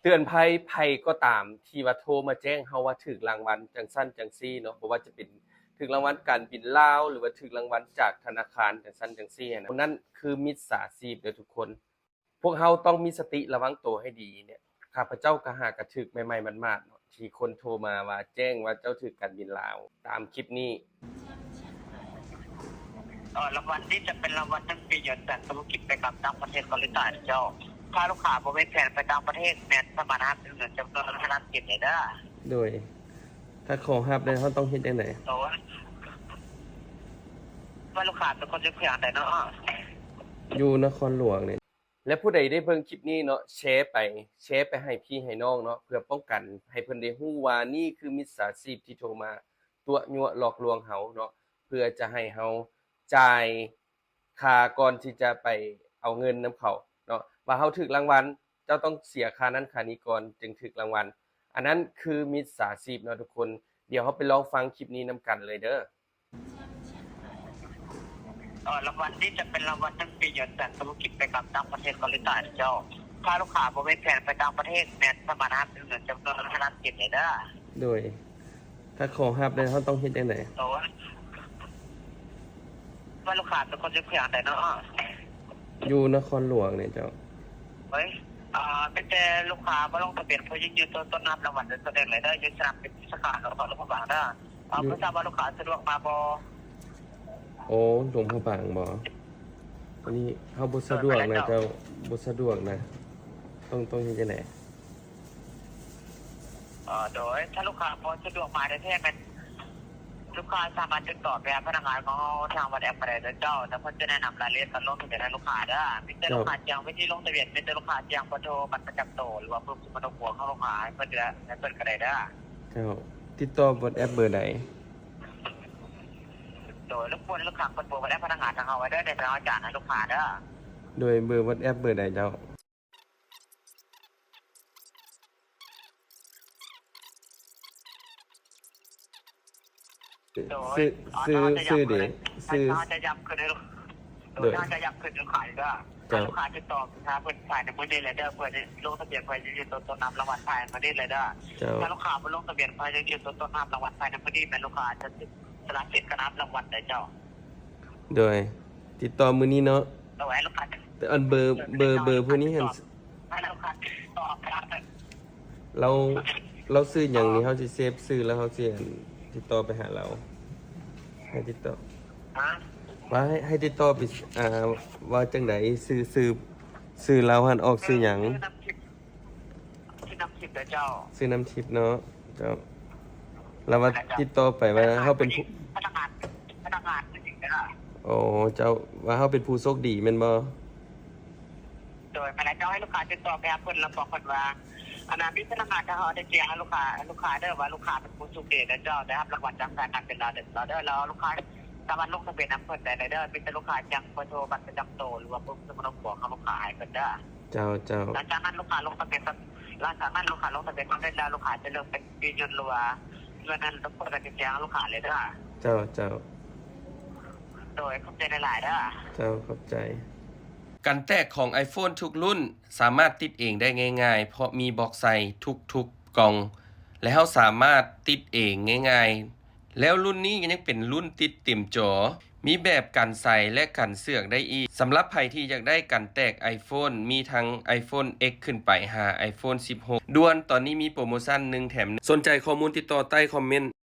ເຕືອນໄພໃຜກໍຕາມທີ່ວ່າໂທມາແຈ້ງເຮົາວ່າຖືກລາງວັນຈັ່ງຊັ້ນຈັ່ງຊີ້ເນາະ, ບໍ່ວ່າຈະເປັນຖືກລາງວັນການບິນລາວ ຫຼືວ່າຖືກລາງວັນຈາກທະນາຄານຈັ່ງຊັ້ນຈັ່ງຊີ້ຫັ້ນນະ, ຜູ້ນັ້ນຄືມິດສາຊີບເດີທຸກຄົນ. ພວກເຮົາຕ້ອງມີສະຕິລະວັງໂຕໃຫ້ດີເນຍ. ຂ້າພະເຈົ້າກໍຫາກະຖືກໃໝ່ໆໝາດໆເນາະ ທີ່ຄົນໂທມາວ່າແຈ້ງວ່າເຈົ້າຖືກການບິນລາວ ຕາມຄລິບນີ້. ເອີ ລາງວັນນີ້ຈະເປັນລາງວັນໜຶ່ງປີຍ້ອນການທຸລະກິດໄປກັບຕ່າງປະເທດເກົາຫຼີໃຕ້ເຈົ້າ. ຖ້າລູກຄ້າບໍ່ມີແຜນໄປຕ່າງປະເທດ ແມ່ນສາມາດຮັບເງິນຈຳນວນຫ້າລ້ານກີບໄດ້ເດີ. ໂດຍ ຖ້າຂໍຮັບແລ້ວເຮົາຕ້ອງເຮັດຈັ່ງໃດ? ໂດຍ ວ່າລູກຄ້າເປັນຄົນຢູ່ແຂວງໃດເນາະ? ຢູ່ນະຄອນຫຼວງນີ້. ແລະ ຜູ້ໃດໄດ້ເບິ່ງຄລິບນີ້ເນາະ ແຊໄປ ແຊໄປໃຫ້ພີ່ໃຫ້ນ້ອງເນາະ ເພື່ອປ້ອງກັນໃຫ້ເພິ່ນໄດ້ຮູ້ວ່ານີ້ຄືມິດສາຊີບທີ່ໂທມາຕົວະຍົວະຫຼອກລວງເຮົາເນາະ ເພື່ອຈະໃຫ້ເຮົາຈ່າຍຄ່າກ່ອນທີ່ຈະໄປເອົາເງິນນຳເຂົາເນາະ ວ່າເຮົາຖືກລາງວັນ ເຈົ້າຕ້ອງເສຍຄ່ານັ້ນຄ່ານີ້ກ່ອນຈຶ່ງຖືກລາງວັນ. ອັນນັ້ນຄືມິດສາຊີບເນາະທຸກຄົນ. ດຽວເຮົາໄປລອງຟັງຄລິບນີ້ນຳກັນເລີຍເດີ. ເອີ ລາງວັນນີ້ຈະເປັນລາງວັນໜຶ່ງປີຍ້ອນການທຸລະກິດໄປກັບຕ່າງປະເທດເກົາຫຼີໃຕ້ເຈົ້າ. ຖ້າລູກຄ້າບໍ່ມີແຜນໄປຕ່າງປະເທດ ແມ່ນສາມາດຮັບເງິນຈຳນວນຫ້າລ້ານກີບໄດ້ເດີ. ໂດຍ ຖ້າຂໍຮັບແລ້ວເຮົາຕ້ອງເຮັດຈັ່ງໃດ? ໂດຍ ວ່າລູກຄ້າເປັນຄົນຢູ່ແຂວງໃດເນາະ? ຢູ່ນະຄອນຫຼວງນີ້ເຈົ້າ. ເອີຍ ມີແຕ່ລູກຄ້າມາລົງທະບຽນເພື່ອຢືນຢັນຕົວຕົນຮັບລາງວັນດ້ວຍຕົນເອງເລີຍເດີ ຢູ່ສະໜາມບິນສາຂານຄອນຫຼວງພະບາງເດີ. ເອີ ບໍ່ຊາບວ່າລູກຄ້າສະດວກມາບໍ່? ໂອ້ ຫຼວງພະບາງບໍ່? ອັນນີ້ເຮົາບໍ່ສະດວກນະເຈົ້າ. ບໍ່ສະດວກນະ ຕ້ອງ ຕ້ອງເຮັດຈັ່ງໃດ? ເອີ ໂດຍ ຖ້າລູກຄ້າບໍ່ສະດວກມາແທ້ໆ ແມ່ນລູກຄ້າສາມາດຕິດຕໍ່ໄປຫາພະນັກງານຂອງເຮົາທາງວັອດແອັບກໍໄດ້ເດີເຈົ້າ. ແລ້ວເພິ່ນຈະແນະນຳລາຍລະອຽດການລົງທະບຽນໃຫ້ລູກຄ້າເດີ. ມີແຕ່ລູກຄ້າແຈ້ງວິທີລົງທະບຽນ ມີແຕ່ລູກຄ້າແຈ້ງເບີໂທ ບັດປະຈຳໂຕ ຫຼືວ່າປຶ້ມສຸມະໂນຄົວຂອງລູກຄ້າໃຫ້ເພິ່ນເດີ ໃຫ້ເພິ່ນກໍໄດ້ເດີ. ເຈົ້າ ຕິດຕໍ່ວັອດແອັບເບີໃດ? ໂດຍ ລົບກວນລູກຄ້າເປີດເບີວັອດແອັບພະນັກງານທາງເຮົາໄວ້ເດີ ໄດ້ໄປເອົາຈານໃຫ້ລູກຄ້າເດີ. ໂດຍ ເບີວັອດແອັບເບີໃດເຈົ້າ? ໂດຍ ຊື່ ຊື່ເດ? ຊື່ ເຮົາຈະຢ້ຳຄືນໃຫ້ລູກ ໂດຍ ເຮົາຈະຢ້ຳຄືນໃຫ້ລູກຄ້າອີກເດີ. ເຈົ້າ ລູກຄ້າຕິດຕໍ່ຫາເພິ່ນພາຍໃນມື້ນີ້ແຫຼະເດີ ເພື່ອຈະລົງທະບຽນ ເພື່ອຢືນຢັນຕົວຕົນຮັບລາງວັນພາຍໃນມື້ນີ້ແຫຼະເດີ. ເຈົ້າ ຖ້າລູກຄ້າບໍ່ລົງທະບຽນ ເພື່ອຢືນຢັນຕົວຕົນຮັບລາງວັນພາຍໃນມື້ນີ້ ແມ່ນລູກຄ້າຈະ ສະຫຼະສິດການຮັບລາງວັນໄດ້ເຈົ້າ. ໂດຍ ຕິດຕໍ່ມື້ນີ້ເນາະ. ໂດຍ ໃຫ້ລູກຄ້າ ແຕ່ອັນເບີ ເບີ ເບີຜູ້ນີ້ຫັ້ນ ໃຫ້ລູກຄ້າຕິດຕໍ່ໄປຫາເພິ່ນ. ລາວ ລາວຊື່ຫຍັງນີ້ ເຮົາຊິເຊບຊື່ແລ້ວເຮົາຊິ ອັນ ຕິດຕໍ່ໄປຫາລາວ. ໃຫ້ຕິດຕໍ່ ຮະ? ວ່າໃຫ້ ໃຫ້ຕິດຕໍ່ໄປ ອ່າ ວ່າຈັ່ງໃດ? ຊື່ ຊື່ ຊື່ລາວຫັ້ນອອກຊື່ຫຍັງ? ຊື່ນຳທິບ ຊື່ນຳທິບເດີເຈົ້າ. ຊື່ນຳທິບເນາະ. ເຈົ້າ ລາວວ່າຕິດຕໍ່ໄປວ່າເຮົາເປັນຜູ້ ພະນັກງານ ພະນັກງານຜູ້ຍິງເດີ. ໂອ້ ເຈົ້າ ວ່າເຮົາເປັນຜູ້ໂຊກດີແມ່ນບໍ່? ໂດຍ ແມ່ນແລ້ວເຈົ້າ. ໃຫ້ລູກຄ້າຕິດຕໍ່ໄປຫາເພິ່ນ ແລ້ວບອກເພິ່ນວ່າ ອັນນັ້ນ ມີພະນັກງານທາງເຮົາໄດ້ແຈ້ງໃຫ້ລູກຄ້າ ລູກຄ້າເດີ ວ່າລູກຄ້າເປັນຜູ້ໂຊກດີເດີເຈົ້າ ໄດ້ຮັບລາງວັນຈາກສາຍການບິນລາວເດີ ລາວເດີ. ແລ້ວລູກຄ້າສາມາດລົງທະບຽນນຳເພິ່ນໄດ້ເລີຍເດີ ມີແຕ່ລູກຄ້າແຈ້ງເບີໂທ ບັດປະຈຳໂຕ ຫຼືວ່າປຶ້ມສຸມະໂນຄົວຂອງລູກຄ້າໃຫ້ເພິ່ນເດີ. ເຈົ້າ ເຈົ້າ ຫຼັງຈາກນັ້ນລູກຄ້າລົງທະບຽນກັບ ຫຼັງຈາກນັ້ນລູກຄ້າລົງທະບຽນສຳເລັດແລ້ວ ລູກຄ້າຈະເລືອກເປັນປີຍົນ ຫຼືວ່າເງິນນັ້ນ ເພິ່ນກໍຈະແຈ້ງໃຫ້ລູກຄ້າເລີຍເດີ. ເຈົ້າ ເຈົ້າ ໂດຍ ຂອບໃຈຫຼາຍໆເດີ. ເຈົ້າ ຂອບໃຈ. ກັນແຕກຂອງ iPhone ທຸກລຸ້ນສາມາດຕິດເອງໄດ້ງ່າຍໆ ເພາະມີບລັອກໃສ່ທຸກໆກ່ອງ ແລະ ເຮົາສາມາດຕິດເອງງ່າຍໆ. ແລ້ວລຸ້ນນີ້ກໍຍັງເປັນລຸ້ນຕິດເຕັມຈໍ ມີແບບກັນໄຊ ແລະ ກັນເຊືອກໄດ້ອີກ. ສຳລັບໃຜທີ່ຢາກໄດ້ກັນແຕກ iPhone ມີທັງ iPhone X ຂຶ້ນໄປຫາ iPhone ສິບຫົກ ດ່ວນ ຕອນນີ້ມີໂປຣໂມຊັນ ໜຶ່ງແຖມໜຶ່ງ. ສົນໃຈຂໍ້ມູນຕິດຕໍ່ໃຕ້ຄອມເມັນ.